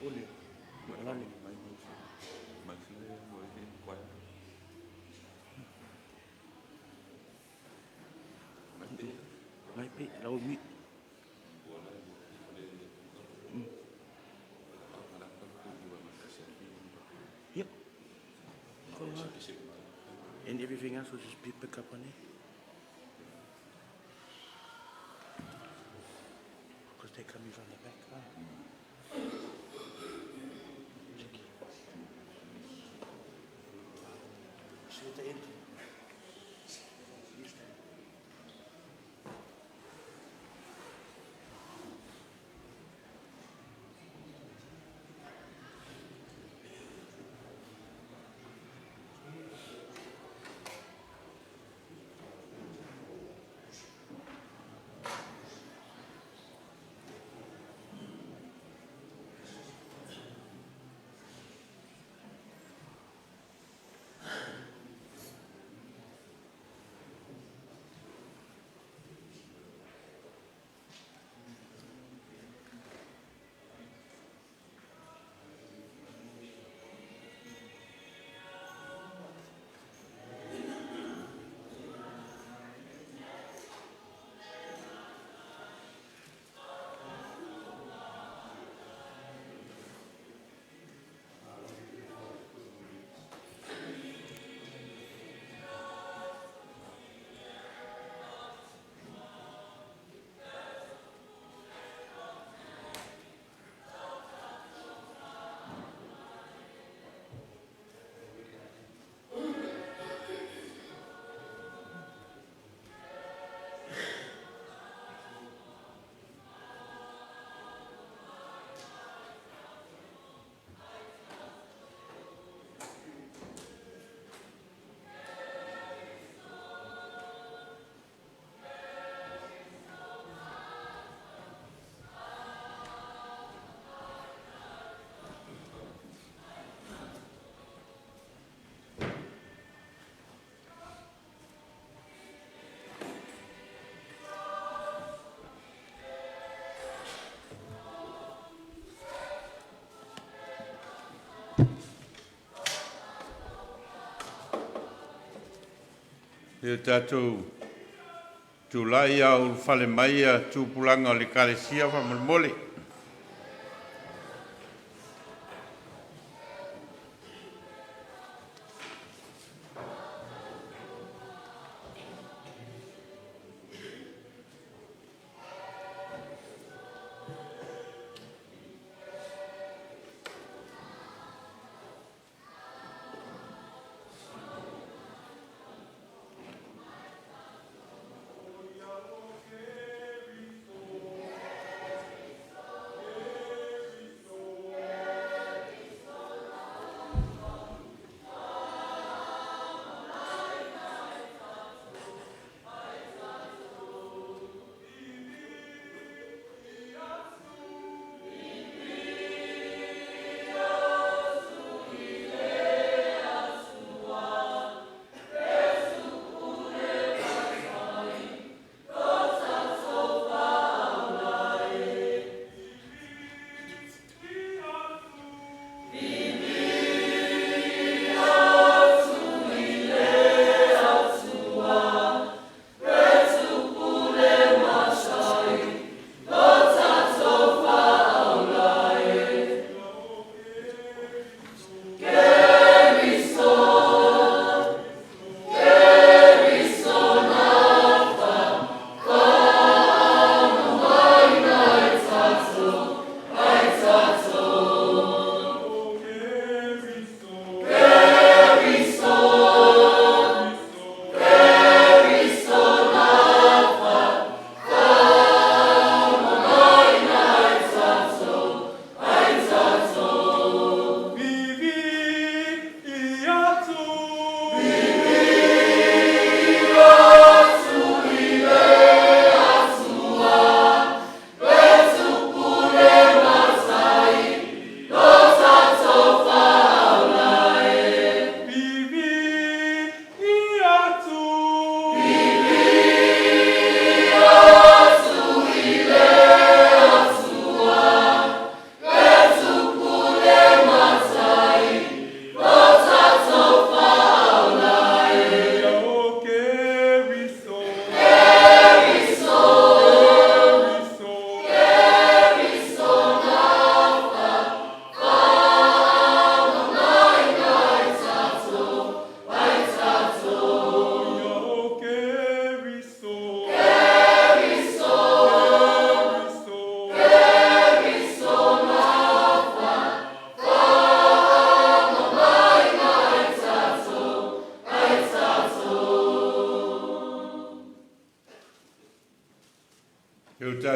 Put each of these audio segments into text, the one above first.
Ole. Olale. Ngai pe lau mi. Yep. And everything else will just be pick up on it. Because they're coming from the back. Huh? See at the end. Ia tatou tulai a o ulufale mai ia tupulaga o le Ekalesia faamolemole.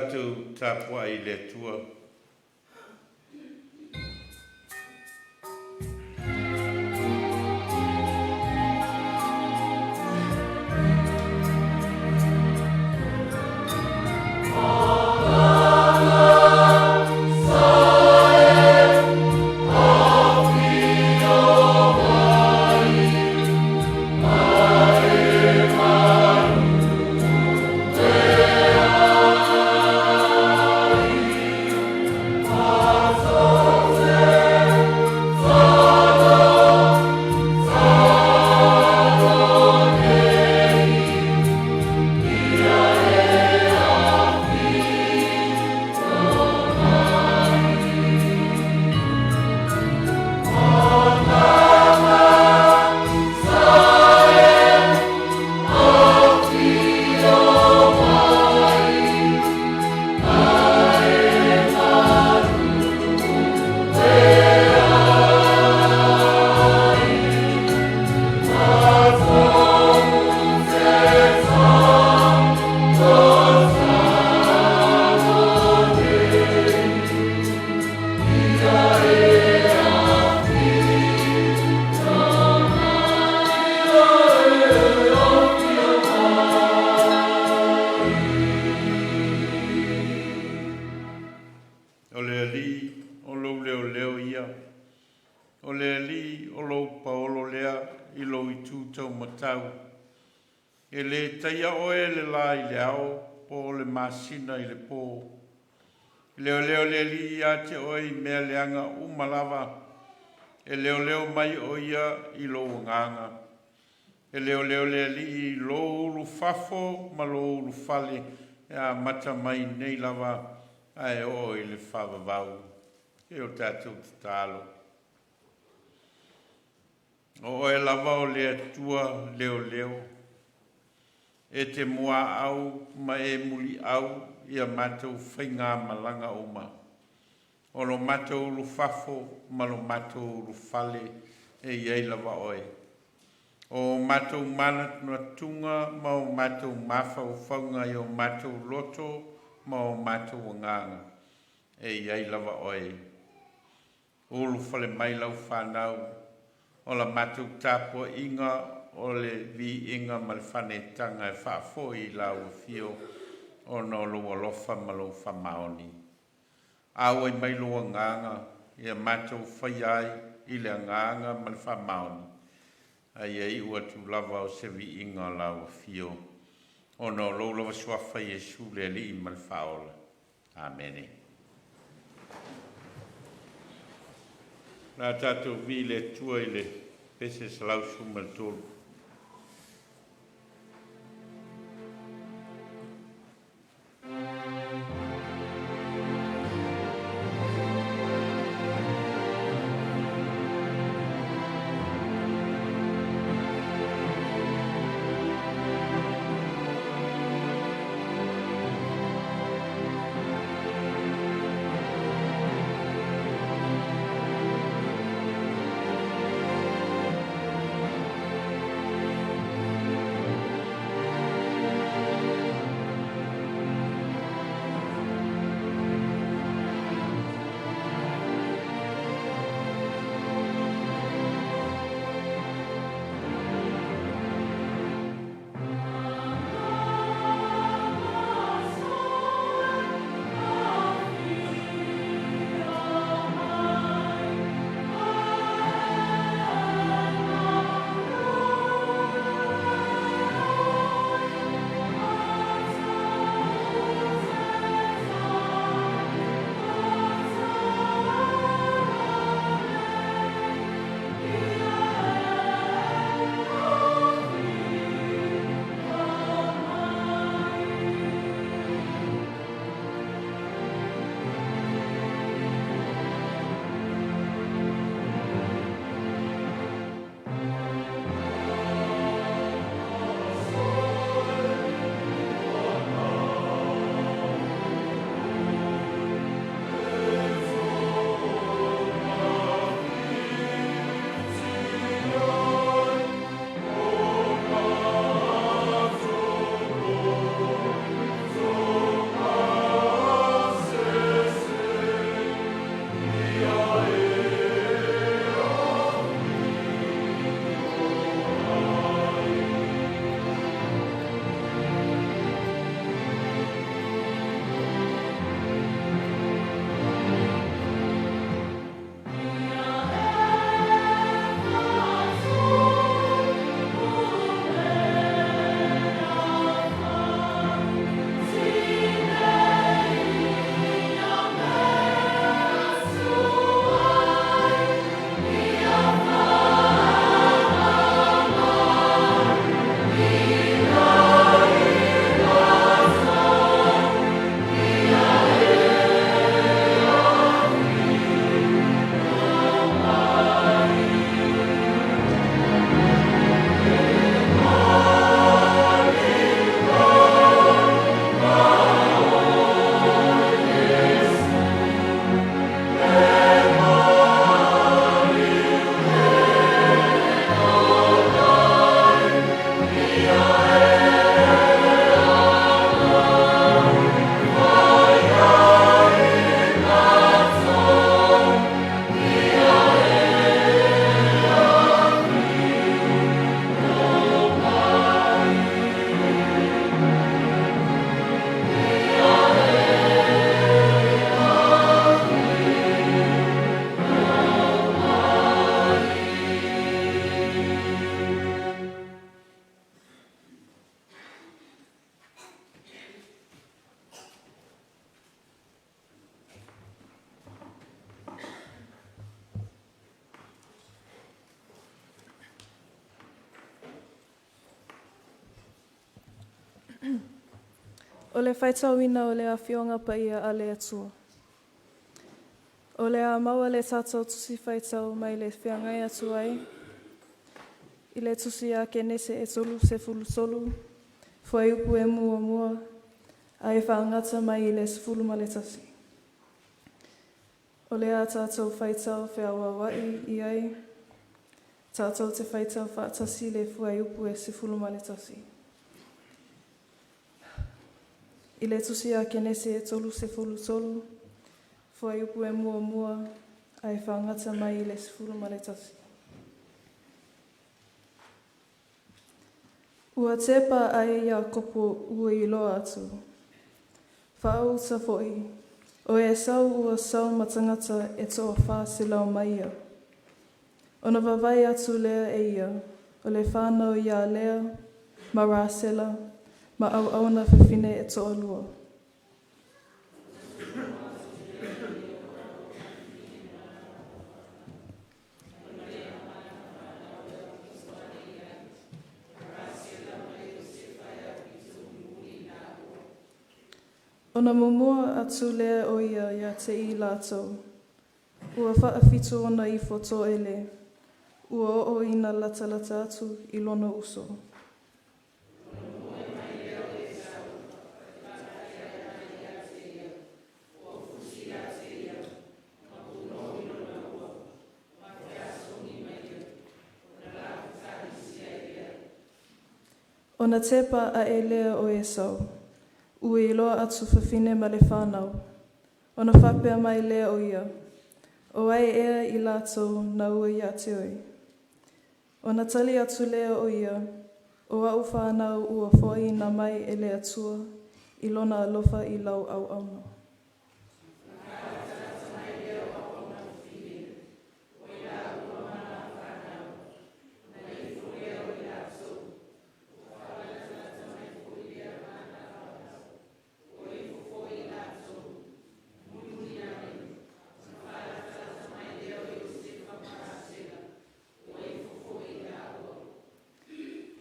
tatou tapuai i le Atua. O le Alii o lou leoleo ia, o le Alii o lou paolo lea i lou itu taumatau. E le taia oe e le la i le ao po o le masina i le po. E leoleo le Alii ia te oe i mea leaga uma lava, e leoleo mai o ia i lou agaga. E leoleo le Alii i lou ulufafo ma lou ulufale e amata mai nei lava ae oo i le faavavau. E o tatou tatalo. O oe lava o le Atua leoleo, e te muaau ma e muliau ia matou faigamalaga uma. O lo matou ulufafo ma lo matou ulufale e i ai lava oe. O matou manatunatuga ma o matou mafaufauga i o matou loto ma o matou agaga e i ai lava oe. Ulufale mai lau fanau o la matou tapuaiga o le viiga ma le faanetaga e faafoi i lau afio ona o lou alofa ma lou faamaoni. Auai mai lou agaga ia matou faia ai i le agaga ma le faamaoni a ia iu atu lava o se viiga o lau afio ona o lou lava suafa Iesu le Alii ma le Faaola. Amene. La tatou vi le Atua i le pese 113. O le faitauina o le Afioga Paia a le Atua. O le a maua le tatou Tusi Faitau mai le feagai atu ai i le Tusi a Kenese e 33, fuaiupu e muamua, a e faagata mai i le 11. O le a tatou faitau feauaua'i i ai, tatou te faitau faatasi le fuaiupu e 11. I le Tusi a Kenese e 33, fuaiupu e muamua, a e faagata mai i le 11. Ua tepa ae Iakopo ua iloa atu. Faauta foi, o Esau ua sau ma tagata e 400 ma ia. Ona vaavaai atu lea e ia, o le fanau iā Lea ma Rasela ma auauna fafine e toalua. Ona mumua atu lea o ia iā te i latou, ua faafitu ona ifo toele, ua oo ina latalata atu i lona uso. Ona tepa aʻe lea o Esau, ua iloa atu fafine ma le fanau, ona faapea mai lea o ia, O ai ea i latou na ua iā te oe? Ona tali atu lea o ia, O aʻu fanau ua foaiina mai e le Atua i lona alofa i lau auauna.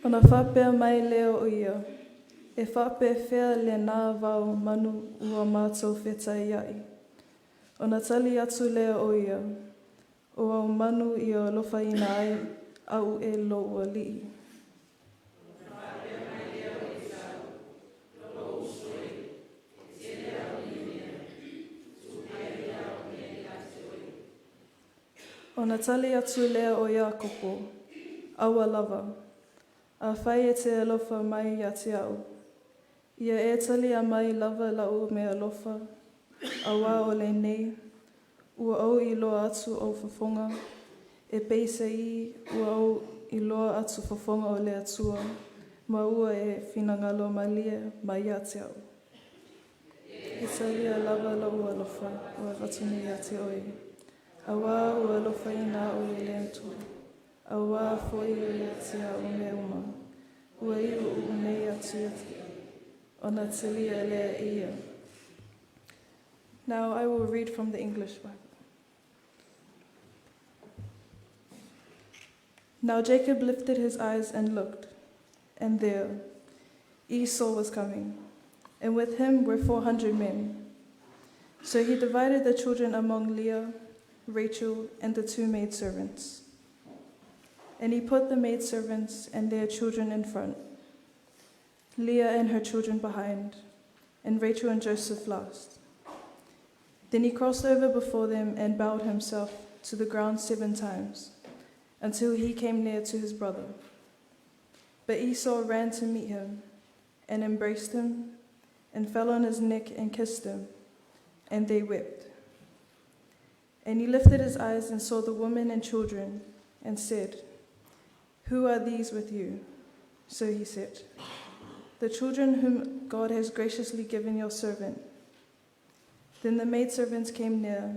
Ona faapea mai lea o ia, E faapefea lenā vao manu ua matou fetaiaʻi? Ona tali atu lea o ia, O au manu i alofaina ai aʻu e lou alii. Ona tali atu lea o Iakopo, Aua lava. Afai e te alofa mai ia te aʻu, ia e talia mai lava laʻu meaalofa, auā o lenei, ua ou iloa atu ou fofoga, e peiseai ua ou iloa atu fofoga o le Atua, ma ua e finagalo malie mai ia te aʻu. E talia lava loʻu alofa ua avatu nei ia te oe, auā ua alofaina aʻu e le Atua, auā foi o ia te aʻu mea uma, ua iuʻuʻu nei atu ia te ona talia lea e ia. Now I will read from the English Bible. Now Jacob lifted his eyes and looked, and there Esau was coming, and with him were 400 men. So he divided the children among Leah, Rachel, and the two maidservants. And he put the maidservants and their children in front, Leah and her children behind, and Rachel and Joseph last. Then he crossed over before them and bowed himself to the ground seven times, until he came near to his brother. But Esau ran to meet him and embraced him and fell on his neck and kissed him, and they wept. And he lifted his eyes and saw the women and children and said, Who are these with you? So he said, The children whom God has graciously given your servant. Then the maidservants came near,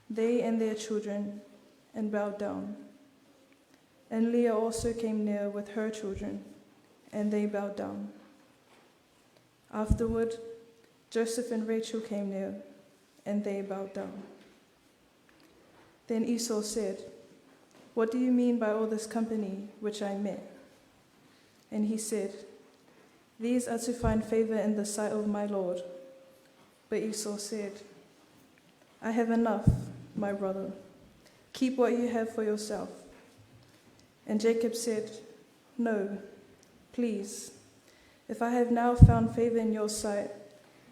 they and their children, and bowed down. And Leah also came near with her children, and they bowed down. Afterward, Joseph and Rachel came near, and they bowed down. Then Esau said, What do you mean by all this company which I met? And he said, These are to find favor in the sight of my Lord. But Esau said, I have enough, my brother. Keep what you have for yourself. And Jacob said, No, please. If I have now found favor in your sight,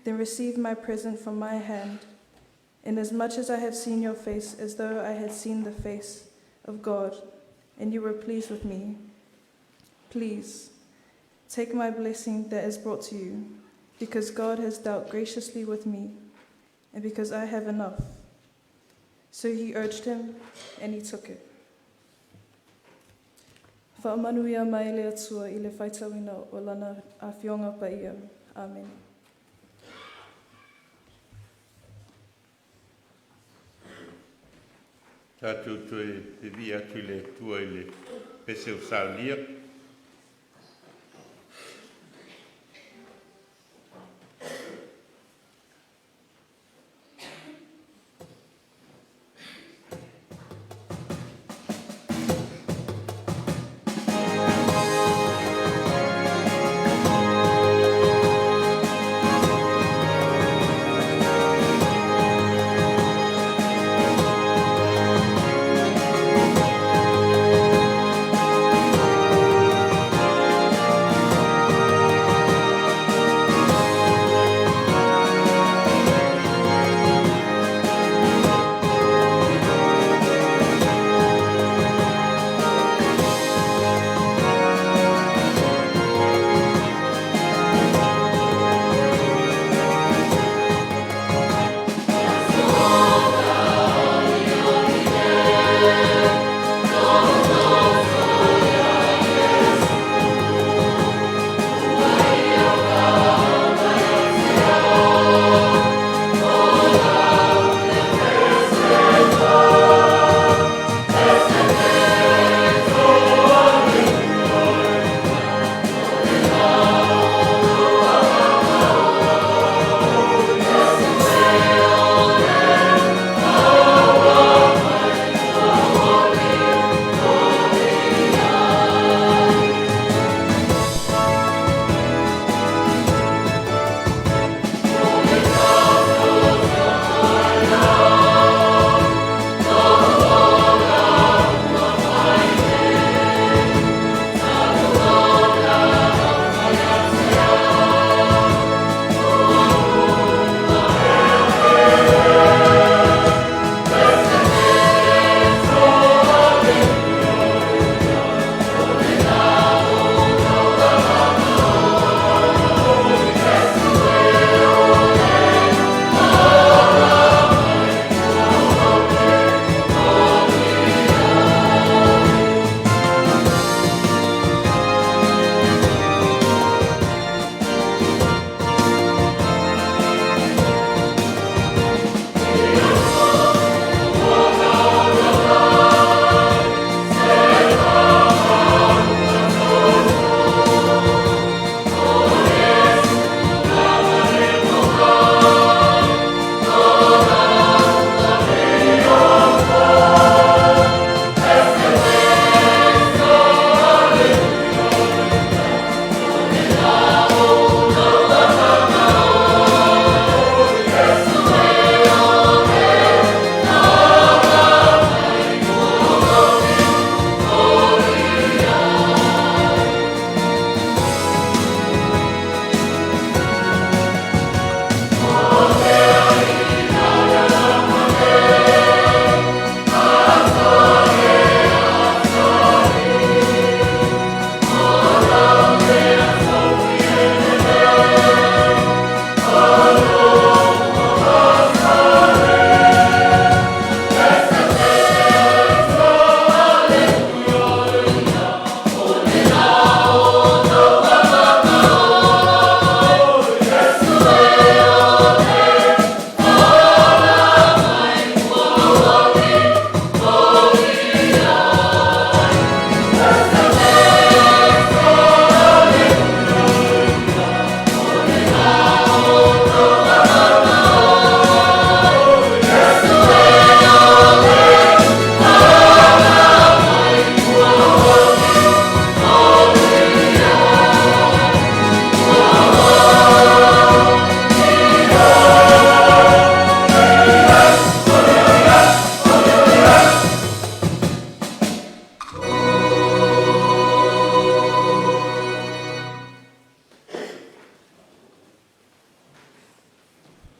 then receive my present from my hand, inasmuch as I have seen your face as though I had seen the face of God, and you were pleased with me. Please, take my blessing that is brought to you, because God has dealt graciously with me, and because I have enough. So he urged him, and he took it. Whaamanuia mai le Atua i le faitauina o lana afioga paia. Amen. Tatou toe vivii atu i le Atua i le pese o saunia.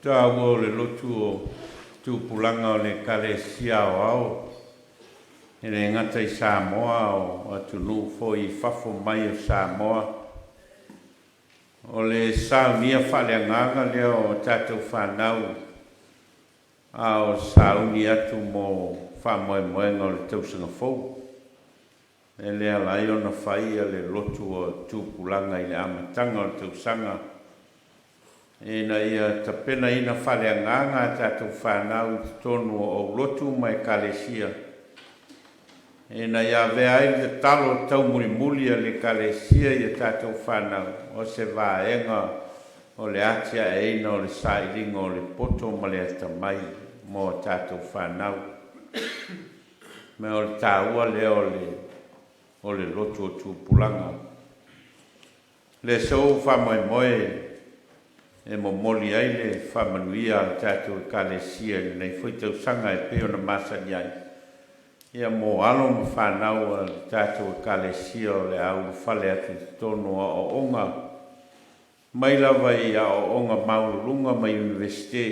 Taua o le lotu o tupulaga o le Ekalesia Aoao, e le gata i Samoa a o atunuu foi i fafo mai o Samoa. O le saunia faaleagaga lea o tatou fanau a o sauni atu mo faamoemoega o le tausaga fou. E le ala ai ona fai le lotu o tupulaga i le amataga o le tausaga, ina ia tapenaina faaleagaga a tatou fanau i totonu o aulotu ma Ekalesia, ina ia avea ai le tatalo taumulimuli a le Ekalesia i a tatou fanau o se vaega o le atiaeina o le sailiga o le poto ma le atamai mo a tatou fanau. Ma o le taua lea o le lotu o tupulaga. Le sou faamoemoe e momoli ai le faamanuia a le tatou Ekalesia i lenei foi tausaga e pei ona masani ai, ia mo alo ma fanau a le tatou Ekalesia o le a ulufale atu i totonu o aoaoga, mai lava i aoaoga maualuluga ma Iunivesite,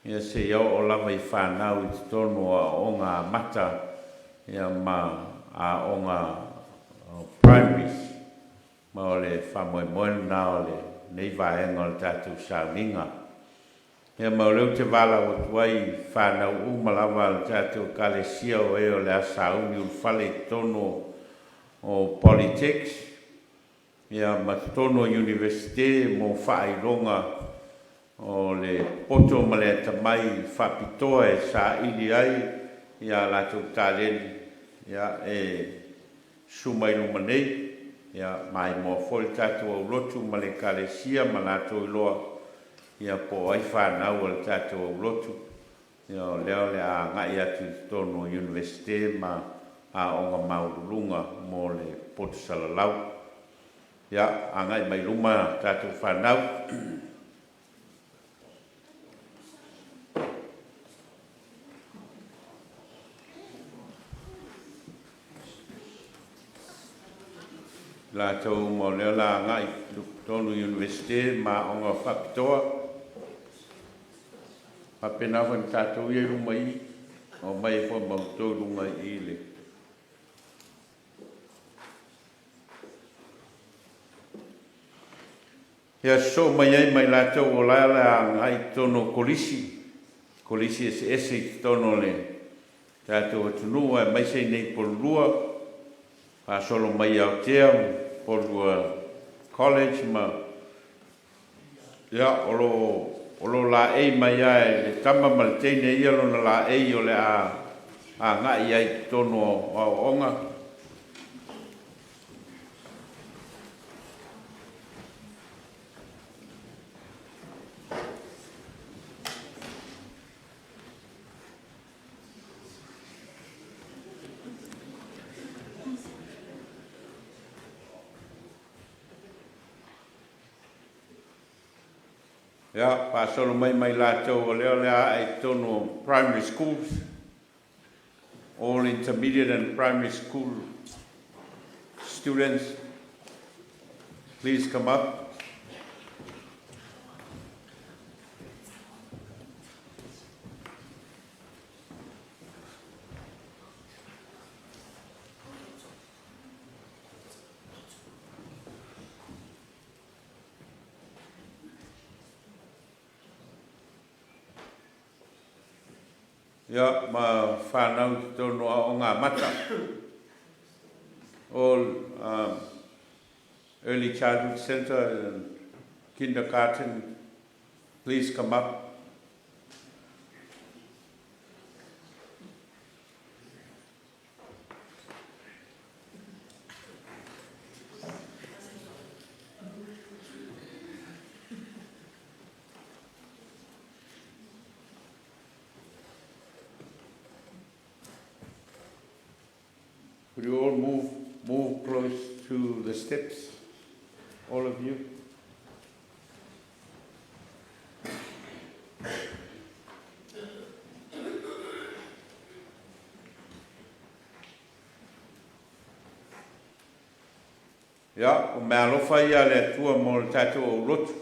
ia seia oo lava i fanau i totonu o aoaoga amata ia ma aoga primaries. Ma o le faamoemoe lena o lenei vaega o le tatou sauniga. Ia ma o lea ou te valaau atu ai i fanau uma lava a le tatou Ekalesia o e o le a sauni ulufale i totonu o Polytechs ia ma totonu o Iunivesite mo faailoga o le poto ma le atamai faapitoa e saili ai ia latou taleni, ia e susu mai luma nei, ia maimoa foi le tatou aulotu ma le Ekalesia ma latou iloa ia po o ai fanau a le tatou aulotu ia o lea o le a agai atu i totonu o Iunivesite ma aoga maualuluga mo le poto salalau. Ia, agai mai luma tatou fanau. Latou uma o lea o le a agai i totonu o Iunivesite ma aoga faapitoa. Faapena foi ma tatou ia i luma i i, omai ai foi ma outou i luga i i le Ia sosoo mai ai ma i latou o la e o le a agai i totonu o kolisi, kolisi eseese i totonu o le tatou atunuu aemaise i inei i Pololua, faasolo mai i Aotea ma Pololua College ma ia o lo o lo o laei mai lava e le tama ma le teine ia lona laei o le a agai ai i totonu o aoaoga. Ia, faasolo mai ma i latou o lea o le a ae i totonu o primary schools, all intermediate and primary school students, please come up. Ia, ma fanau i totonu o aoga amata, all early childhood centre and kindergarten, please come up. Could you all move close to the steps, all of you? Ia, o meaalofa ia a le Atua mo le tatou aulotu.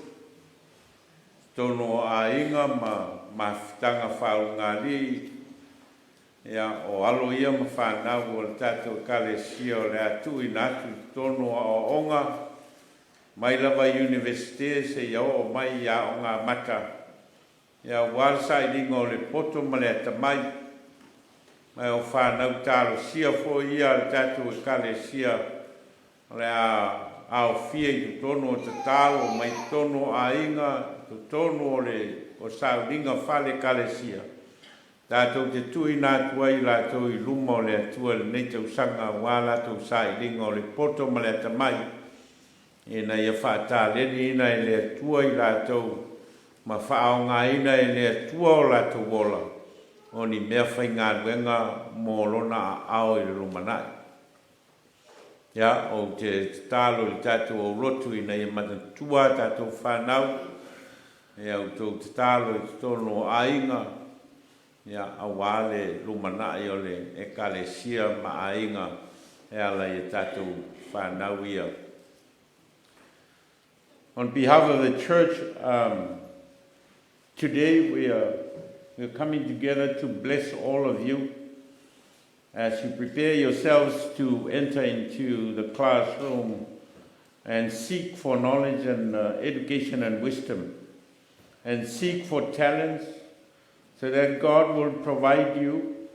totonu o aiga ma mafutaga faaulugalii, ia, o alo ia ma fanau o le tatou Ekalesia o le a tuuina atu i totonu o aoaoga mai lava i Iunivesite seia oo mai i aoga amata, ia, aua le sailiga o le poto ma le atamai. Ma o fanau talosia foi ia a le tatou Ekalesia o le a aofia i totonu o tatalo mai totonu o aiga, totonu o le o sauliga fale Ekalesia, tatou te tuuina atu ai i latou i luma o le Atua i lenei tausaga aua latou sailiga o le poto ma le atamai, ina ia faataleniina e le Atua i latou ma faaaogaina e le Atua o latou ola o ni mea faigaluega mo Lona aao i le lumanai. Ia, ou te tatalo i le tatou aulotu ina ia manatua a tatou fanau, ia outou tatalo i totonu o aiga, ia, aua le lumanai o le Ekalesia ma aiga e ala i a tatou fanau ia. On behalf of the church, today we are coming together to bless all of you as you prepare yourselves to enter into the classroom and seek for knowledge and education and wisdom and seek for talents so that God will provide you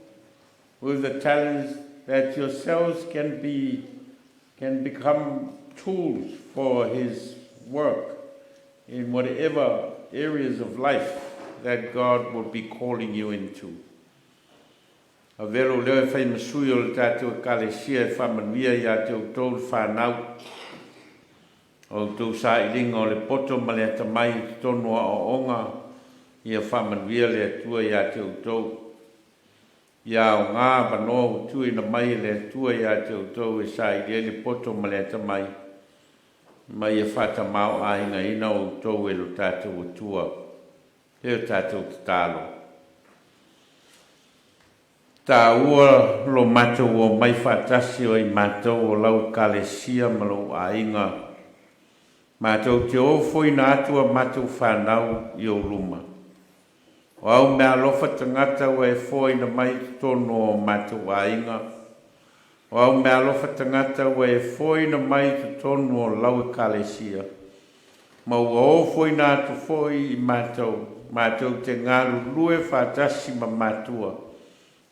with the talents that yourselves can become tools for his work in whatever areas of life that God will be calling you into. Avea lou leo e fai ma sui o le tatou Ekalesia e faamanuia iā te outou le fanau, o outou sailiga o le poto ma le atamai i totonu o aoaoga, ia faamanuia le Atua iā te outou. Ia aoga avanoa ua tuuina mai e le Atua iā te outou e saili ai le poto ma le atamai, ma ia faatamāo'aigaina outou e lo tatou Atua. E o tatou tatalo. Taua lo matou omai faatasi o i matou o lau Ekalesia ma lou aiga. Matou te ofoina atu a matou fanau i ou luma. O au meaalofa tagata ua e foaina mai i totonu o matou aiga. O au meaalofa tagata ua e foaina mai i totonu o lau Ekalesia. Ma ua ofoina atu foi i matou, matou te galulue faatasi ma matua,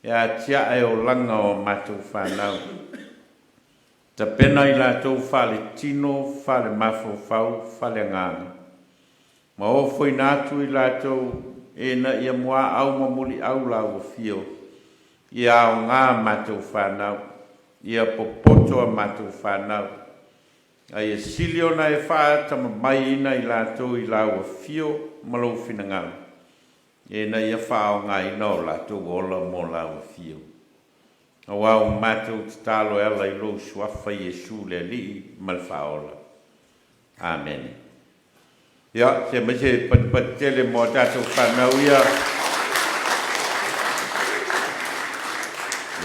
e atiae olaga o matou fanau. Tapena i latou faaletino, faalemafaufau, faaleagaga. Ma ofoina atu i latou ina ia muaau ma muliau lau afio, ia aoga matou fanau, ia popoto a matou fanau, a ia sili ona e faatamamaiina i latou i lau afio ma lou finagalo, ina ia faaaogaina o latou ola mo lau afio. Aua o matou tatalo e ala i lou suafa Iesu le Alii ma le Faaola. Amene. Ia, se mai se patipati tele mo a tatou fanau ia.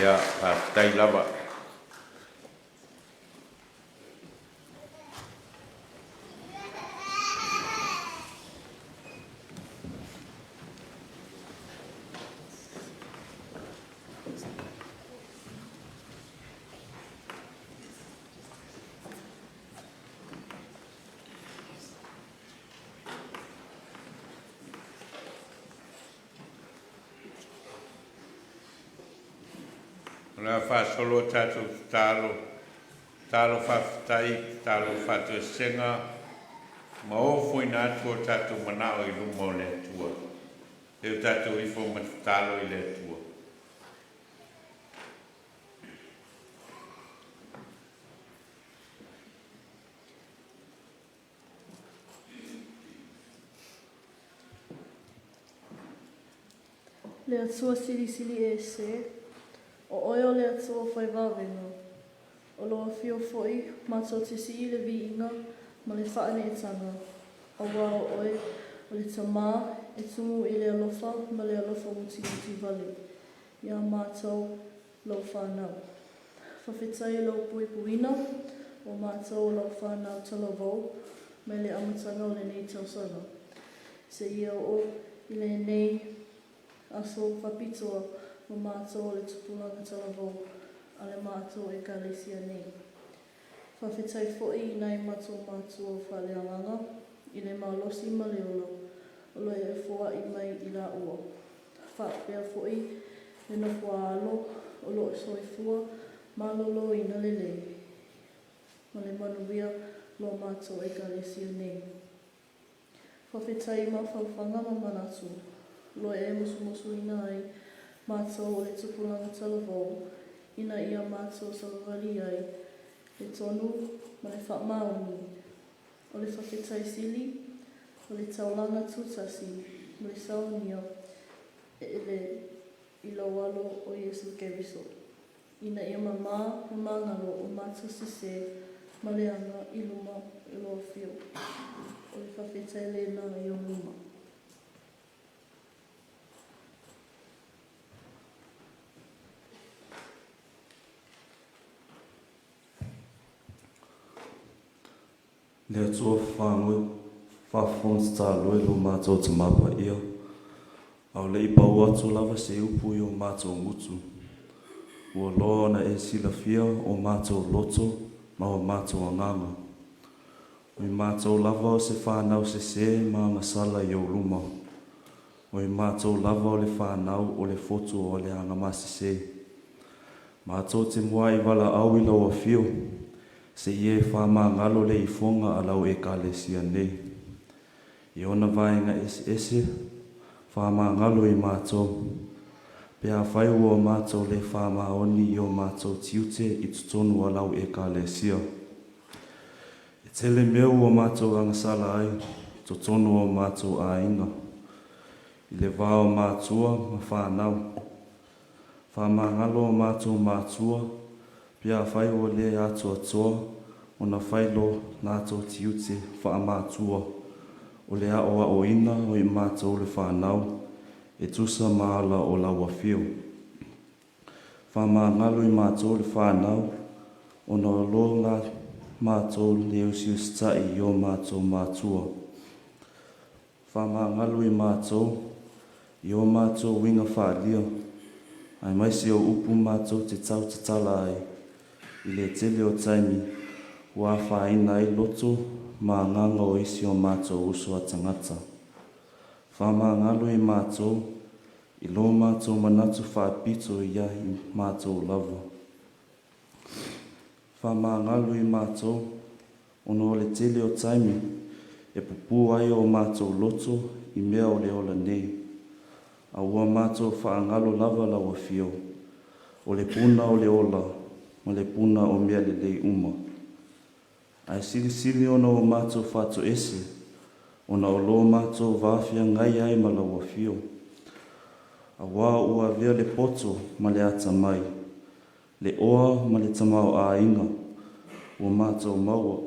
Ia, faafetai lava. O le a faasolo a tatou tatalo, tatalo faafetai, tatalo faatoesega, ma ofoina atu o tatou manao i luma o le Atua. E o tatou ifo ma tatalo i le Atua. Le Atua Silisili Ese, o Oe o le Atua fai vavega. O lou afio foi matou te sii le viiga ma le faaneetaga, auā o Oe o le Tamā e tumu i le alofa ma le alofa mutimuti vale iā matou lou fanau. Faafetai i lou puipuiina o matou o lau fanau talavou mai le amataga o lenei tausaga. Seia oo i lenei aso faapitoa mo matou o le tupulaga talavou a le matou Ekalesia nei. Faafetai foi i nai matou matua faaleagaga i le malosi ma le ola o lo o e foai mai i laua, faapea foi le nofo-a-alo o lo o soifua maloloina lelei ma le manuia lo matou Ekalesia nei. Faafetai i mafaufauga ma manatu o lo o e musumusuina ai matou o le tupulaga talavou ina ia matou savavali ai le tonu ma le faamaoni. O le faafetai sili, o le taulaga tutasi ma le saunia e le i lou Alo o Iesu Keriso, ina ia mamā ma magalo o matou sesē ma leaga i luma o lou afio. O le faafetai lena i ou luma. Le Atua fafagoe faafofoga tatalo e lo matou Tama Paia, a o le i pau atu lava se upu i o matou gutu. Ua loa ona e silafia o matou loto ma o matou agaga. O i matou lava o se fanau sesē ma agasala i ou luma. O i matou lava o le fanau o le fotu o le agamasesē. Matou te mua'i valaau i lau Afio, se i e faamagalo le ifoga a lau Ekalesia nei. I ona vaega eseese, faamagalo i matou. Pe afai ua matou le faamaoni i o matou tiute i totonu o lau Ekalesia. E tele mea ua matou agasala ai i totonu o matou aiga, i le va o matua ma fanau. Faamagalo o matou matua, pe afai ua le atoatoa ona fai lo latou tiute faamatua o le aoaoina o i matou le fanau e tusa ma ala o lau afio. Faamagalo i matou le fanau ona o lo la matou le usiusita'i i o matou matua. Faamagalo i matou i o matou uiga faaalia, aemaise o upu matou te tautatala ai i le tele o taimi ua afaina ai loto ma agaga o isi o matou uso a tagata. Faamagalo i matou i lo matou manatu faapito ia i matou lava. Faamagalo i matou ona o le tele o taimi e pupū ai o matou loto i mea o le ola nei, a ua matou faagalo lava lau Afio, o le puna o le ola ma le puna o mea lelei uma. Ae silisili ona o matou faatoese ona o lo matou va feagai ai ma lau Afio, auā ua avea le poto ma le atamai, le oa ma le tamaoaiga ua matou maua,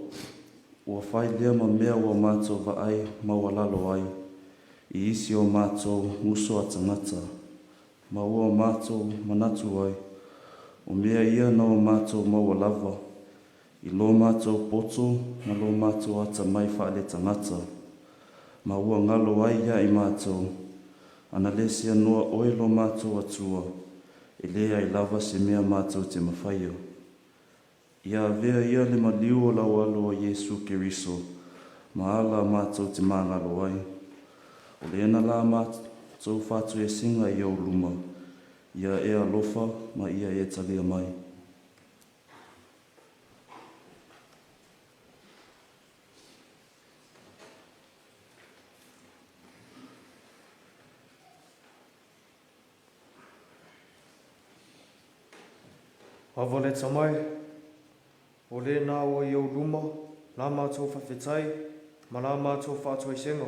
ua fai lea ma mea ua matou vaai maualalo ai i isi o matou uso a tagata, ma ua matou manatu ai, o mea ia na o matou maua lava i lo matou poto ma lo matou atamai faaletagata, ma ua galo ai ia i matou, ana le seanoa oe lo matou Atua, e leai lava se mea matou te mafaia. Ia avea ia le maliu o lau Alo o Iesu Keriso ma ala matou te magalo ai. O lena la matou fatuesega i ou luma, ia e alofa ma ia e talia mai. Ava le tamai, o lena ua i ou luma la matou faafetai ma la matou faatoesega.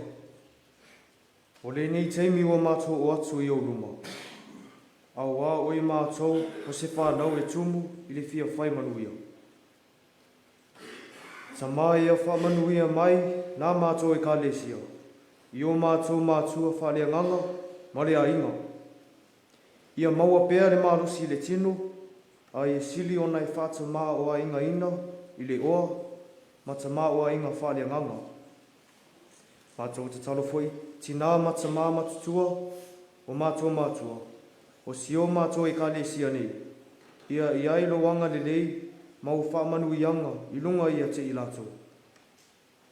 O lenei taimi ua matou o atu i ou luma, auā o i matou o se fanau e tumu i le fia fai manuia. Tama ia faamanuia mai la matou Ekalesia i o matou matua faaleagaga ma le aiga. Ia maua pea le malosi i le tino, a ia sili ona e faatamaoaigaina i le oa ma tamaoaiga faaleagaga. Matou tatalo foi tinā ma tamā ma tutua o matou matua, o si o matou Ekalesia nei, ia i ai lou agalelei ma ou faamanuiaga i luga ia te i latou.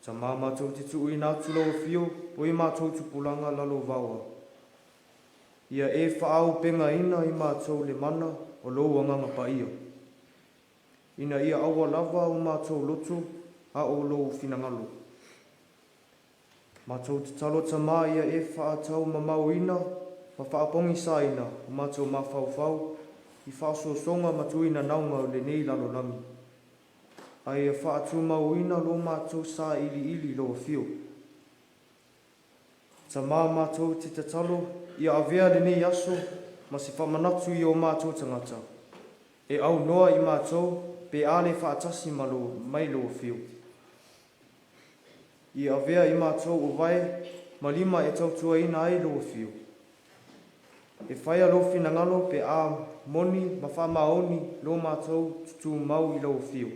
Tamā matou te tuuina atu lau afio o i matou tupulaga lalo vaoa. Ia e faaaupegaina i matou le mana o lou Agaga Paia. Ina ia aua lava o matou loto a o lou finagalo. Matou tatalo Tamā ia e faataumamaoina ma faapogisaina o matou mafaufau i faaosoosoga ma tuinanauga o lenei lalolagi, a ia faatumauina lo matou sailiili i lou afio. Tamā matou te tatalo ia avea lenei aso ma se faamanatu i o matou tagata, e aunoa i matou pe a le faatasi ma lo mai lou afio. Ia avea i matou o vae ma lima e tautuaina ai lou afio. E faia lou finagalo pe a moni ma faamaoni lo matou tutumau i lou afio.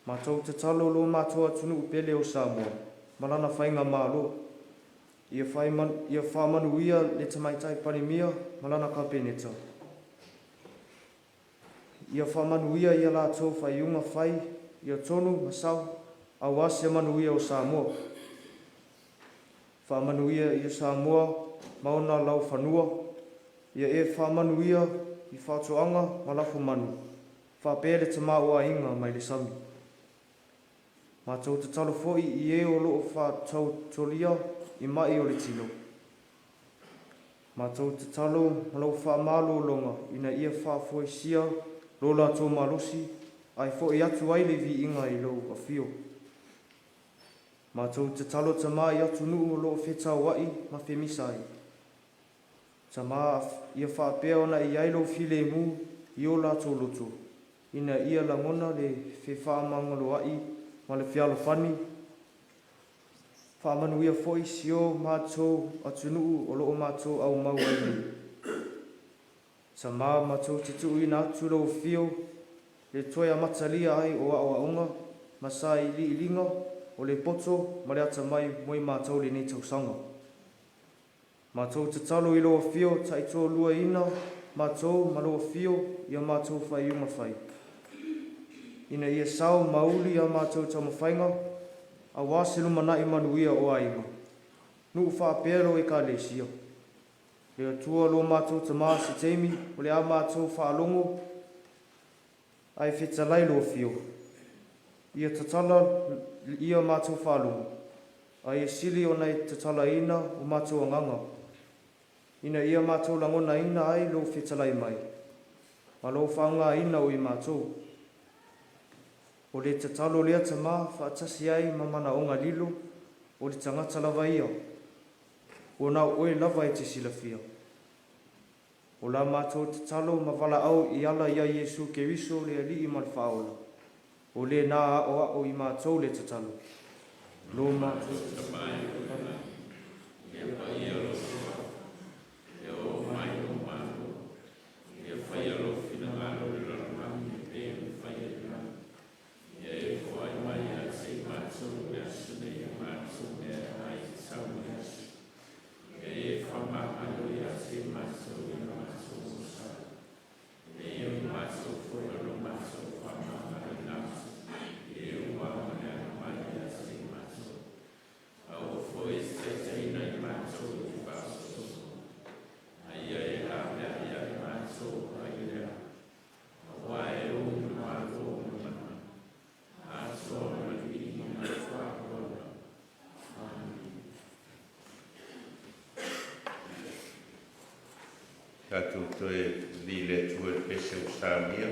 Matou tatalo lo matou atunuu pele o Samoa ma lana faigamalo. Ia ia faamanuia le Tamaitai Palemia ma lana Kapeneta. Ia faamanuia ia latou faaiuga fai ia tonu ma sao aua se manuia o Samoa. Faamanuia ia Samoa ma ona laufanua. Ia e faamanuia i faatoaga ma lafumanu, faapea le tamaoaiga mai le sami. Matou tatalo foi i e o lo o faatautolia i mai o le tino. Matou tatalo ma lau faamalologa ina ia faafoisia lo latou malosi ae foi atu ai le viiga i lou afio. Matou tatalo Tamā i atunuu o lo o fetauai ma femisaai. Tamā ia faapea ona i ai lou filemu i o latou loto, ina ia lagona le fefaamagaloaʻi ma le fealofani. Faamanuia foi si o matou atunuu o lo o matou aumau ai nei. Tamā matou te tuuina atu lou afio le toe amatalia ai o aoaoga ma sailiiliga o le poto ma le atamai mo i matou lenei tausaga. Matou tatalo i lou afio taitoaluaina matou ma lou afio i a matou faaiuga fai. Ina ia sao ma uli a matou taumafaiga aua se lumanai manuia o aiga, nuu faapea lou Ekalesia. Le Atua lo matou Tamā se taimi o le a matou faalogo ae fetalai lou afio. Ia tatala ia matou faalogo, a ia sili ona e tatalaina o matou agaga, ina ia matou lagonaina ai lou fetalai mai, ma lou faaaogaina o i matou. O le tatalo lea Tamā faatasi ai ma manaoga lilo o le tagata lava ia, ua na o oe lava e te silafia. O la matou tatalo ma valaau i ala ia Iesu Keriso le Alii ma le Faaola, o lena aoao i matou le tatalo. Lo matou tatalo. Ia paia lou suafa, ia oo mai lou Malo, ia faia lou finagalo i le lalolagi e pei ona faia i le lagi. Ia e foai mai ia te i matou i le aso nei a matou mea e ai tatau i le aso. Ia e faamagalo ia te i matou i a matou onosai, e pei ona matou foi o lo matou faamagaloina atu i e ua aoga mai ia te i matou. Aua foi e te taitaiina i matou i le faasoasoaga, a ia e laveai ia i matou mai le ao, aua e ou le Malo ma le mana, atoa ma le viiga ma le faaaloalo. Amene. Tatou toe vili le Atua i le pese ua saunia.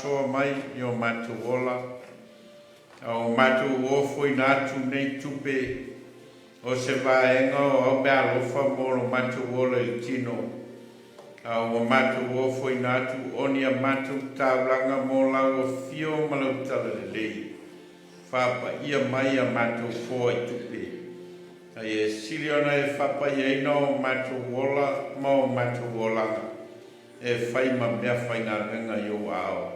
faasoa mai i o matou ola, a ua matou ofoina atu nei tupe o se vaega o au meaalofa mo lo matou ola i le tino, a ua matou ofoina atu o ni a matou taulaga mo lau afio ma lau talalelei. Faapaia mai a matou foa i tupe, a ia sili ona e faapaiaina o matou ola ma o matou olaga e fai ma mea faigaluega i ou aao,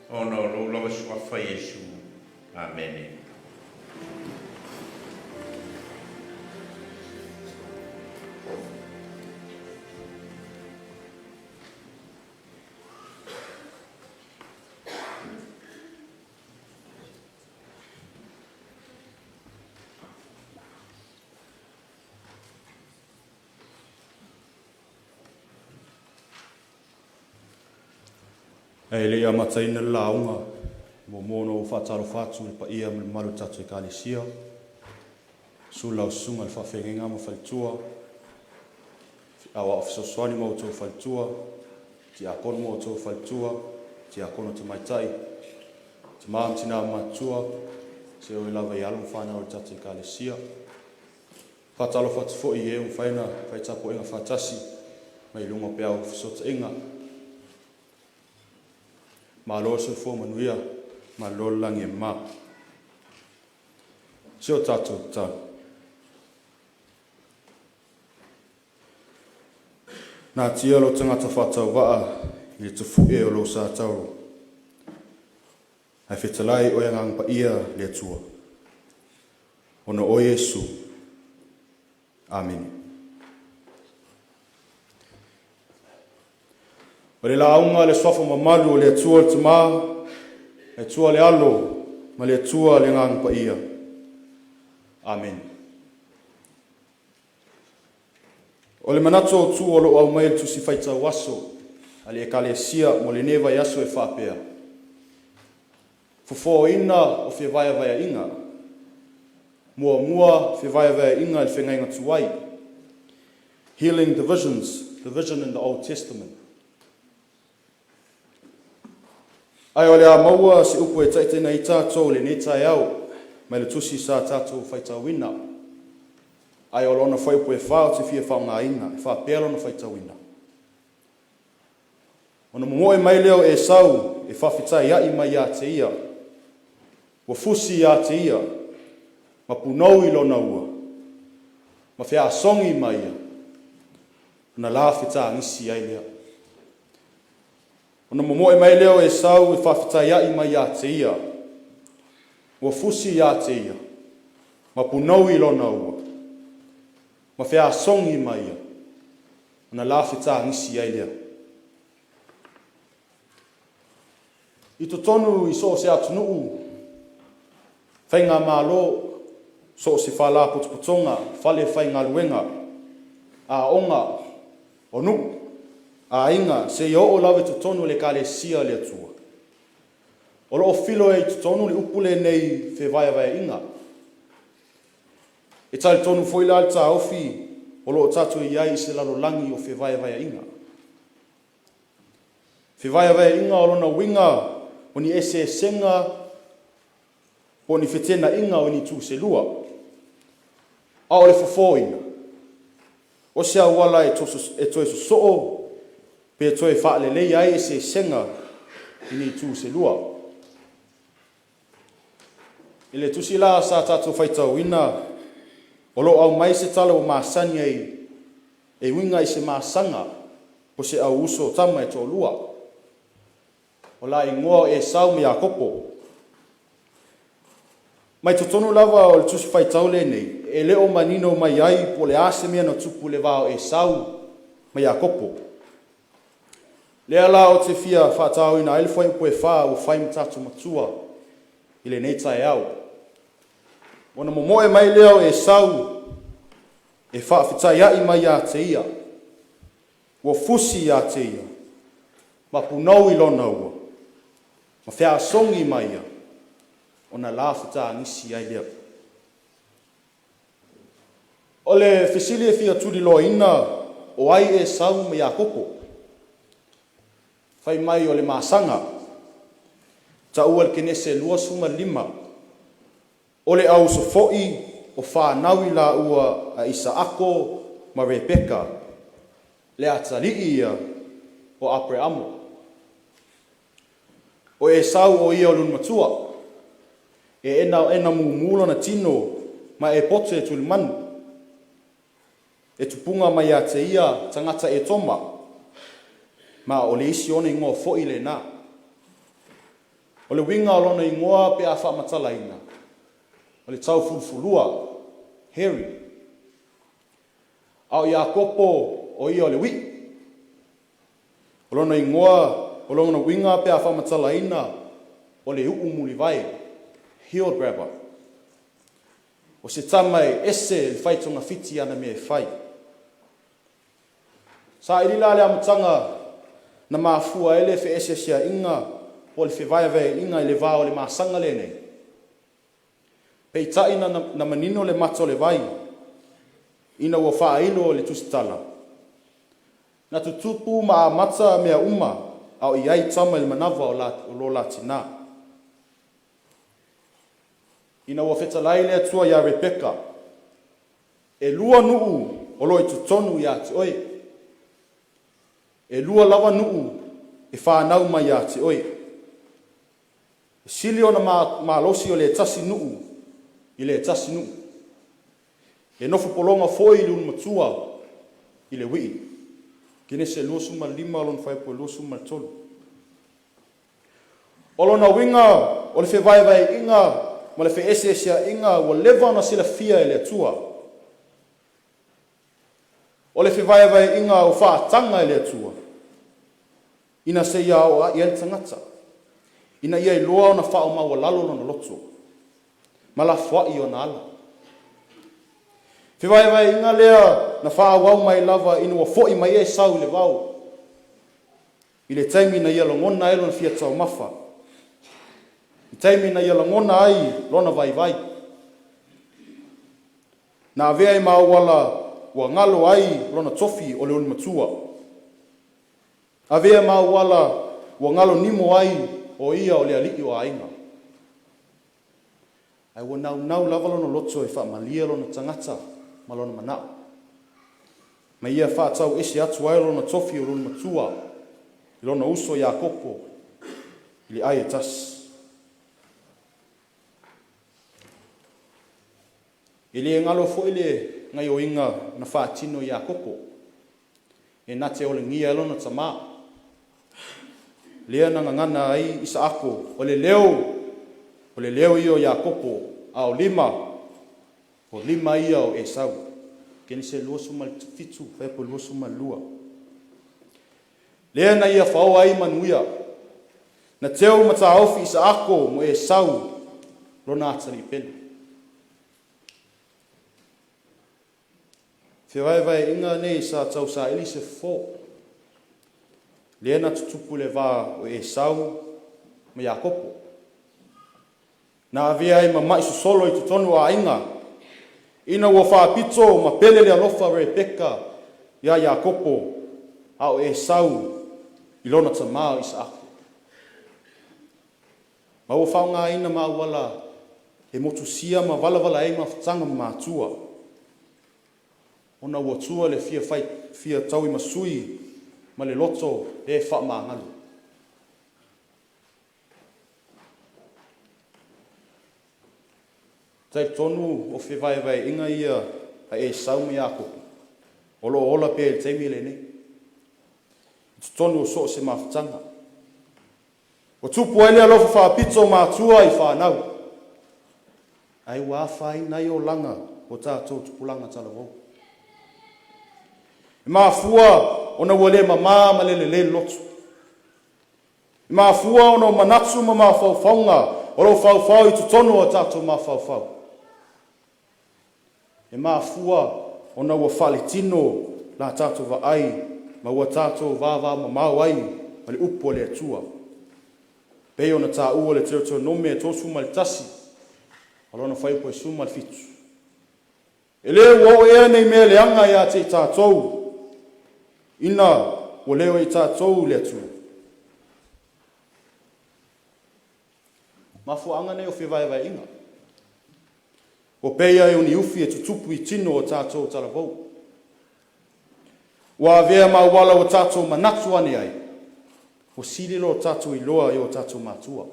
ona o lou lava Suafa Iesu. Amene. Ae le i amataina le lauga, e muamua ona ou faatalofa atu i le paia ma le mamalu o le tatou Ekalesia, susu lau susuga i le faafeagaiga ma faletua, aoao fesoasoani ma outou faletua, tiakono ma outou faletua, tiakono tamaitai, tama ma tina matutua, seia oo lava i alo ma fanau a le tatou Ekalesia. Faatalofa atu foi i e ua mafai ona fai tapuaiga faatasi mai luga o peau o fesootaiga. Malo le soifua manuia, malo le lagi e mama. Si o tatou tatalo. Natia lou tagata faatauvaa i le tafue o lou sa tauro, ae fetalai oe Agaga Paia le Atua. Ona o Iesu. Amene. O le lauga a le Suafa mamalu o le Atua le Tama, le Atua le Alo ma le Atua le Agaga Paia. Amene. O le manatu autu o lo o aumai i le Tusi Faitau Aso a le Ekalesia mo lenei vaiaso e faapea, Fofoina o fevaevaeaiga. Muamua fevaevaeaiga i le feagaiga tuai. Healing Divisions, Division in the Old Testament. Ae o le a maua se upu e taitaiina ai tatou i lenei taeao mai le tusi sa tatou faitauina. Ae o lona fuaiupu e fa ou te fia faaaogaina, e faapea lona faitauina. Ona momoe mai lea o Esau e faafetaiaʻi mai ia te ia, ua fusi ia te ia, ma punou i lona ua, ma feasogi ma ia, ona la fetagisi ai lea. Ona momoe mai lea o Esau e faafetaiaʻi mai ia te ia, ua fusi ia te ia, ma punou i lona ua, ma feasogi ma ia, ona la fetagisi ai lea. I totonu i so o se atunuu, faigamalo, so o se faalapotopotoga, fale faigaluega, aoga, o nuu, aiga, seia oo lava i totonu o le Ekalesia a le Atua. O lo o filo ai i totonu le upu lenei fevaevaeaiga. E talitonu foi la le taofi o lo o tatou i ai i se lalolagi o fevaevaeaiga. Fevaevaeaiga o lona uiga o ni eseesega po o ni feteenaiga o ni itu se lua. A o le fofoina, o se auala e toe sosoo pe toe faaleleia ai eseesega i ni itu se lua. I le tusi la sa tatou faitauina, o lo o aumai se tala ua masani ai e uiga i se masaga po se au uso tama e toalua. O la igoa o Esau ma Iakopo. Mai totonu lava o le tusi faitau lenei, e le o manino mai ai po o le a se mea na tupu i le va o Esau ma Iakopo. Lea la ou te fia faataoina ai le fuaiupu e fa ua fai ma tatou matua i lenei taeao. Ona momoe mai lea o Esau e faafetaiaʻi mai ia te ia, ua fusi ia te ia, ma punou i lona ua, ma feasogi ma ia, ona la fetagisi ai lea. O le fesili e fia tuliloaina o ai Esau ma Iakopo? Fai mai o le masaga. Taua i le Kenese 25, O le auuso foi o fanau i laua a Isaako ma Rebeka, le atalii ia o Aperamo. O Esau o ia o le ulumatua, e enaena mumu lona tino ma e poto e tulimanu, e tupuga mai ia te ia tagata Etoma, ma o le isi ona igoa foi lena. O le uiga o lona igoa pe a faamatalaina, o le taufulufulua, hairy. A o Iakopo o ia o le uii. O lona igoa, o lona uiga pe a faamatalaina, o le uu mulivae, heel grabber. O se tama e ese le fai togafiti i ana mea e fai. Saili la le amataga na mafua ai le feeseeseaiga po o le fevaevaeaiga i le va o le masaga lenei. Peitai na manino le mata o le vai ina ua faailo e le Tusitala, na tutupu ma amata mea uma a o i ai tama i le manava o lo la tina. Ina ua fetalai le Atua ia Rebeka, E lua nuu o lo o i totonu ia te oe. E lua lava nuu e fanau mai ia te oe. E sili ona malosi o le tasi nuu i le tasi nuu. E nofo pologa foi le ulumatua i le uii. Kenese 25 lona fuaiupu 23. O lona uiga o le fevaevaeaiga ma le feeseeseaiga ua leva ona silafia e le Atua. O le fevaevaeaiga ua faataga e le Atua ina seia aoai ai le tagata, ina ia iloa ona faaomaualalo lona loto ma lafoai ona ala. Fevaevaeaiga lea na faaauau mai lava ina ua foi mai Esau i le vao, i le taimi na ia lagona ai lona fia taumafa, i taimi na ia lagona ai lona vaivai. Na avea ai ma auala ua galo ai lona tofi o le ulumatua. Avea ma auala ua galo nimo ai o ia o le alii o aiga. Ae ua naunau lava lona loto e faamalie lona tagata ma lona manao, ma ia faatau ese atu ai lona tofi o lona matua i lona uso Iakopo i le ai e tasi. E le galo foi le gaioiga na faatino e Iakopo, e na te olegia ai lona tama, lea na gagana ai Isaako, o le leo, o le leo ia o Iakopo, a o lima, o lima ia o Esau. Kenese 27, fuaiupu 22. Lea na ia faoa ai manuia, na teu ma taofi Isaako mo Esau lona atalii pele. Fevaevaeaiga nei sa tausaili se fofo, lea na tutupu i le va o Esau ma Iakopo. Na avea ai ma ma'i sosolo i totonu o aiga, ina ua faapito ma pele le alofa o Rebeka iā Iakopo, a o Esau i lona tama o Isaako. Ma ua faaaogaina ma auala e motusia ma valavala ai mafutaga ma matua, ona ua tua le fia fai fia tauimasui ma le loto le faamagalo. Talitonu o fevaevaeaiga ia a Esau ma Iakopo o lo o ola pea i le taimi lenei, i totonu o so o se mafutaga. Ua tupu ai le alofa faapito o matua i fanau, ae ua afaina ai olaga o tatou tupulaga talavou. E mafua ona ua le mama ma le lelei le loto. E mafua ona o manatu ma mafaufauga o lo o faufau i totonu o tatou mafaufau. E mafua ona ua faaletino la tatou vaai ma ua tatou vavamamao ai ma le upu a le Atua. Pei ona taua le Teutonome 31, o lona fuaiupu e 17. E le ua oo ea nei mea leaga ia te i tatou, ina ua leo i tatou le Atua. Mafuaaga nei o fevaevaeaiga. Ua pei ai o ni ufi e tutupu i tino o tatou talavou. Ua avea ma auala ua tatou manatu ane ai, ua sili lo tatou iloa i o tatou matua.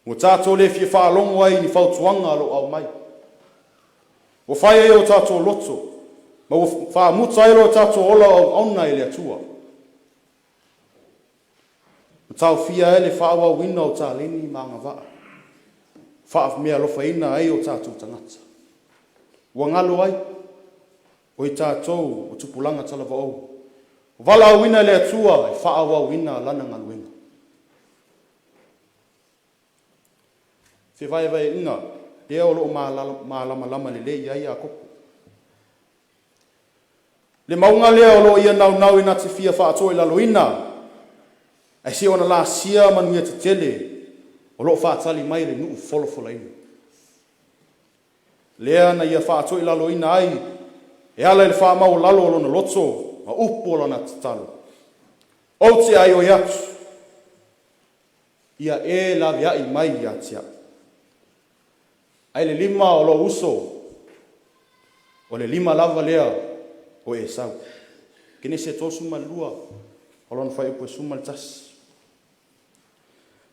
Ua tatou le fia faalogo ai i ni fautuaga o lo o aumai. Ua fai ai o tatou loto, ma ua faamuta ai lo tatou ola o auauna i le Atua. Ma taofia ai le faaauauina o taleni ma agavaa, faameaalofaina ai o tatou tagata. Ua galo ai, o i tatou o tupulaga talavou, ua valaauina e le Atua e faaauauina Lana galuega. Fevaevaeaiga lea o lo o malamalama lelei i ai Iakopo. Le mauga lea o lo o ia naunau ina te fia faatoilaloina, ae seia ona lasia manuia tetele o lo o faatali mai le nuu folafolaina. Lea na ia faatoilaloina ai e ala i le faamaualalo o lona loto ma upu o lana tatalo. Ou te aioi atu, ia e laveai mai ia te au. Ae le lima o lou uso, o le lima lava lea o Esau. Kenese 32, o lona fuaiupu e 11.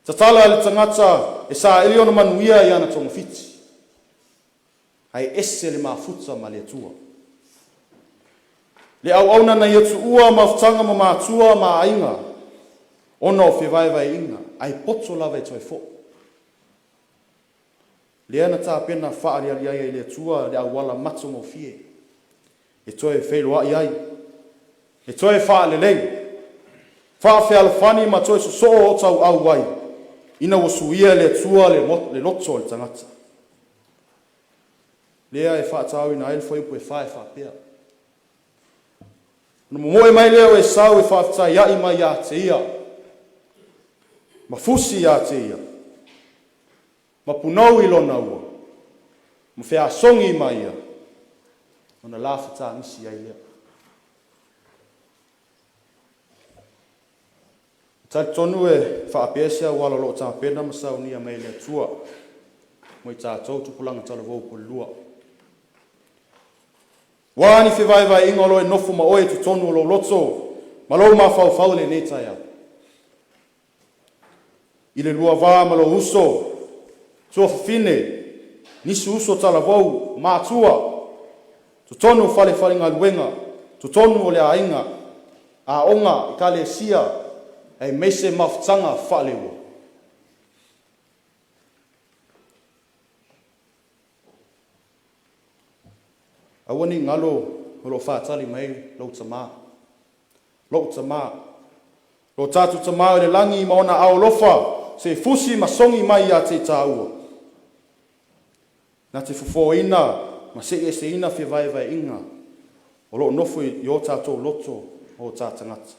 Tatala le tagata e saili ona manuia i ana togafiti, ae ese le mafuta ma le Atua. Le auauna na ia tuua mafutaga ma matua ma aiga, ona o fevaevaeaiga, ae poto lava e toe foi. Lea na tapena faaaliali ai e le Atua le auala matagofie e toe feiloai ai, e toe faalelei, faafealofani ma toe sosoo o tauau ai, ina ua suia e le Atua le loto o le tagata. Lea e faataoina ai le fuaiupu e 4 e faapea, Ona momoe mai lea o Esau e faafetaiai mai ia te ia, ma fusi ia te ia, ma punou i lona ua, ma feasogi ma ia, ona la fetagisi ai lea. E talitonu e faapea se auala o lo o tapena ma saunia mai e le Atua mo i tatou tupulaga talavou puelua. Ua a ni fevaevaeaiga o lo o e nofo ma oe i totonu o lou loto ma lou mafaufau i lenei taeao? I le lua va ma lou uso, tuafafine, nisi uso talavou, matua, totonu o fale faigaluega, totonu o le aiga, aoga, ekalesia, aemaise mafutaga faaleua. Aua ne i galo o lo o faatali mai lou tama, lou tama, lo tatou Tama i le lagi ma ona aao alofa se i fusi ma sogi mai ia te i tāua, na te fofoina ma seieseina fevaevaeaiga o lo o nofo i o tatou loto ma o ta tagata.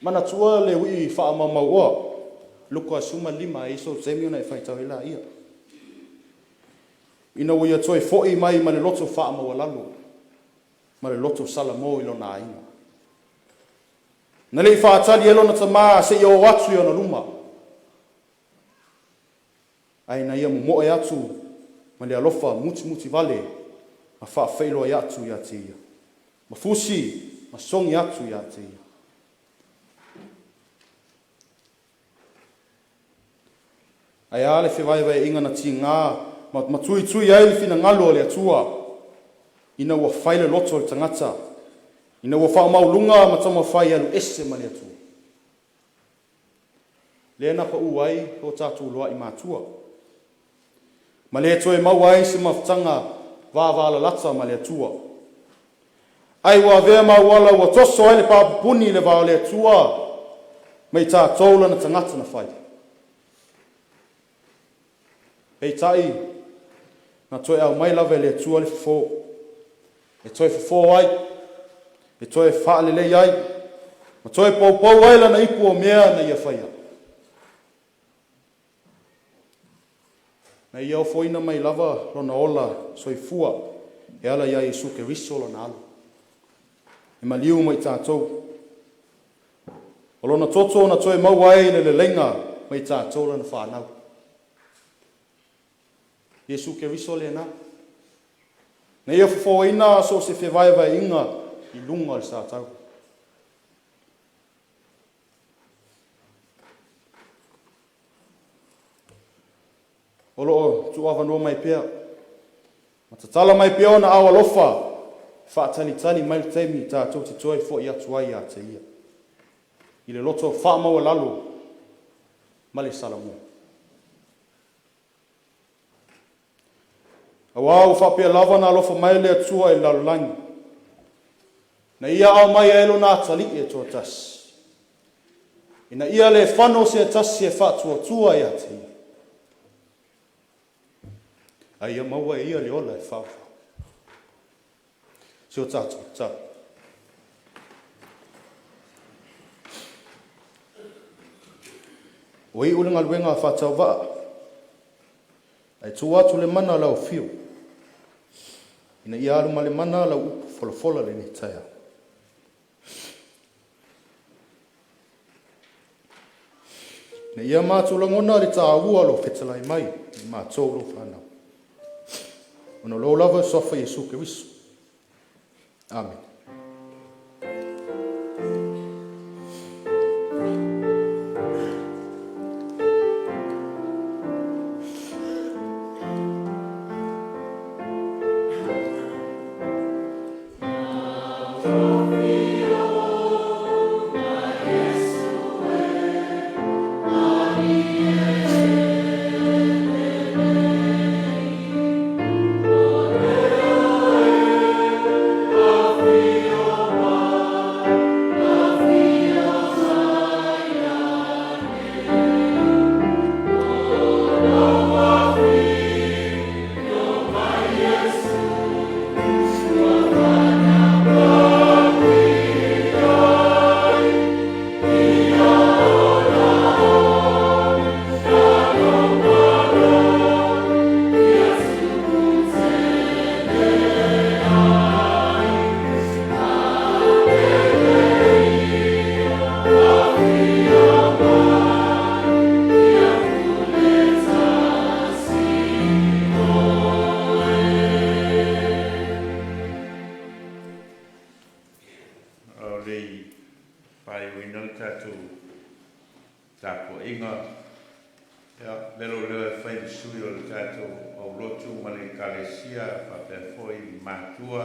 Manatua le ui'i faamaumauoa, Luka 15 e i ai sou taimi ona e faitau ai laia. Ina ua ia toe fo'i mai ma le loto faamaualalo ma le loto salamo i lona aiga. Na le i faatali ai lona tama seia oo atu i ona luma, ae na ia momoe atu ma le alofa mutimutivale ma faafeiloai atu ia te ia, ma fusi ma sogi atu ia te ia. Ae a le fevaevaeaiga na tiga ma tuitui ai le finagalo o le Atua ina ua fai le loto o le tagata, ina ua faamaualuga ma taumafai e alu ese ma le Atua? Lea na pau ai lo tatou lua'i matua, ma le toe maua ai se mafutaga vavalalata ma le Atua. Ai ua avea ma auala ua toso ai le paopupuni i le va o le Atua ma i tatou lana tagata na fai. Peitai, na toe aumai lava e le Atua le fofo, e toe fofo ai, e toe faalelei ai, ma toe poupou ai lana ipu o mea na ia faia. Na ia ofoina mai lava lona ola soifua e ala iā Iesu Keriso lona Alo, e maliu ma i tatou. O lona toto na toe maua ai le leleiga. mai tatou lana fanau. Iesu Keriso lena. Na ia fofoina so o se fevaevaeaiga i luga o le sa tau. O lo o tuuavanoa mai pea ma tatala mai pea ona ao alofa e faatalitali mai le taimi tatou te toe fo'i atu ai ia te ia i le loto faamaualalo ma le salamo. Auā ua faapea lava ona alofa mai le Atua i le lalolagi, na ia aumai ai lona atalii e toatasi, ina ia le fano se tasi e faatuatua ia te ia, a ia maua e ia le ola e faavavau. Si o tatou tatalo. Ua iu le galuega a faatauvaa, ae tuu atu le mana o lau afio, ina ia alu ma le mana lau upu folafola lenei taeao. Ina ia matou lagona le taua o lou fetalai mai i matou lou fanau. Ona o lou lava suafa Iesu Keriso. Amene. O le i faaiuina le tatou tapuaiga, ia, velo leo e fai le sui o le tatou aulotu ma le Ekalesia faapea foi matua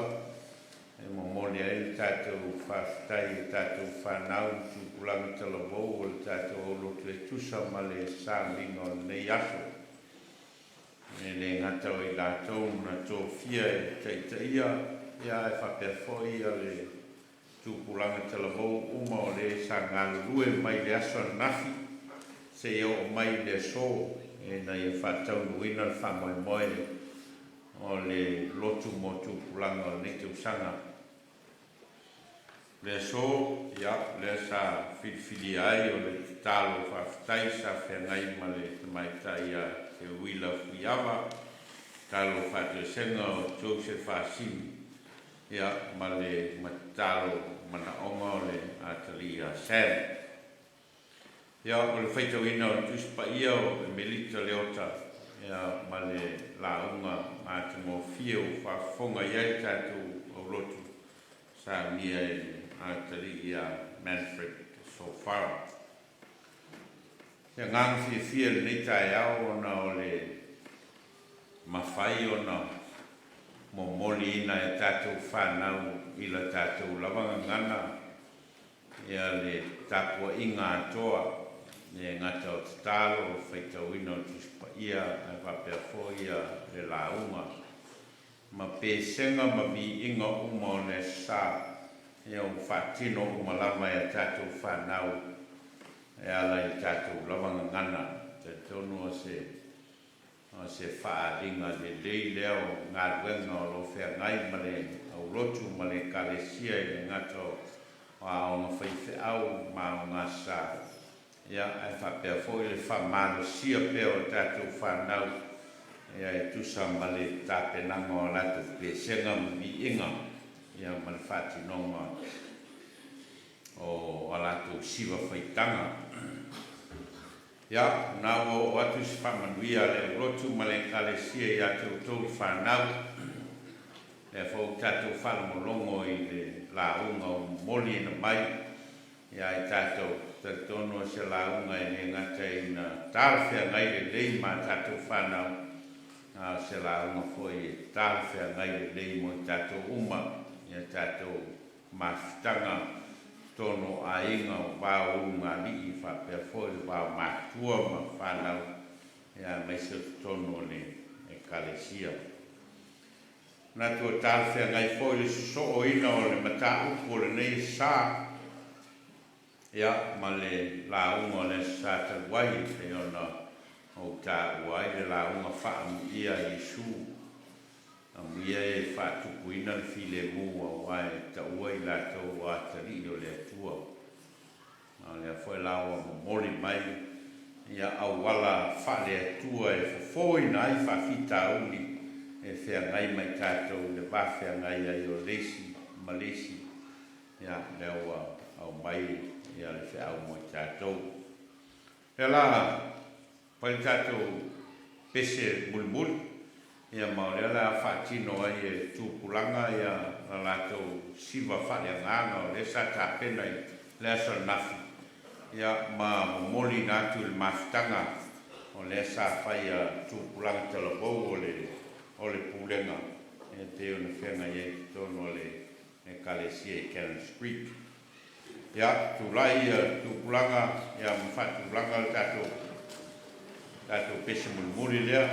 e momoli ai le tatou faafetai i tatou fanau i tupulaga talavou o le tatou aulotu e tusa ma le sauniga o lenei aso. E le gata o i latou na tofia e taitaia, ia ae faapea foi le tupulaga talavou uma o le sa galulue mai le aso ananafi seia oo mai le aso ina ia faataunuuina le faamoemoe o le lotu mo tupulaga o lenei tausaga. Le aso, ia, lea sa filifilia ai o le tatalo faafetai sa feagai ma le tamaitai ia Teuila Fuiava, tatalo faatoesega o Joseph Asini, ia, ma le ma tatalo manaoga o le atalii ia Sam. Ia, o le faitauina o le Tusi Paia o Emelita Leota, ia, ma le lauga matagofie ua faafofoga i ai le tatou aulotu saunia e le atalii ia Manfred Sofara. Se agaga fiafia i lenei taeao ona o le mafai ona momoliina e tatou fanau i la tatou lava gagana ia le tapuaiga atoa, le gata o tatalo, faitauina o Tusi Paia ae faapea foi le lauga ma pesega ma viiga uma o le Aso Sa, ia ua faatino uma lava e a tatou fanau e ala i le tatou lava gagana. Talitonu o se O se faaaliga lelei lea o galuega o lo o feagai ma le aulotu ma le Ekalesia i le gata o aoga faifeau ma aoga sa, ia, ae faapea foi le faamalosia pea o tatou fanau, ia, e tusa ma le tapenaga o a latou pesega ma viiga, ia, ma le faatinoga o a latou siva faitaga. Ia, na ua oo atu se faamanuia a le aulotu ma le Ekalesia ia te outou le fanau. Lea foi ua tatou faalogologo i le lauga ua momoliina mai ia i tatou. Talitonu o se lauga e le gata ina talafeagai lelei ma a tatou fanau, a o se lauga foi e talafeagai lelei mo i tatou uma i a tatou mafutaga totonu o aiga, o va o ulugalii faapea foi le va o matua ma fanau, aemaise o totonu o le Ekalesia. Manatu ua talafeagai foi le sosooina o le mataupu o lenei asa ma le lauga o le Aso Sa talu ai e pei ona ou taua ai le lauga Faaamuia Iesu. Amuia e faatupuina le filemu aua e taua i latou o atalii o le Atua. A o lea foi la ua momoli mai ia auala faale-Atua e fofoina ai faafitauli e feagai ma i tatou i le va feagai ai o le isi ma le isi, ia lea ua aumai ia le feau mo i tatou. Lea la fai le tatou pese mulimuli, ia ma o lea o le a faatino ai e tupulaga ia la latou siva faaleagaga o lea sa tapena i le aso ananafi, ia ma momoliina atu i le mafutaga o lea sa fai a tupulaga talavou o le o le Pulega e pei ona feagai ai i totonu o le Ekalesia i Cannons Creek. Ia, tulai tupulaga ia ma faatulaga le tatou tatou pese mulimuli lea.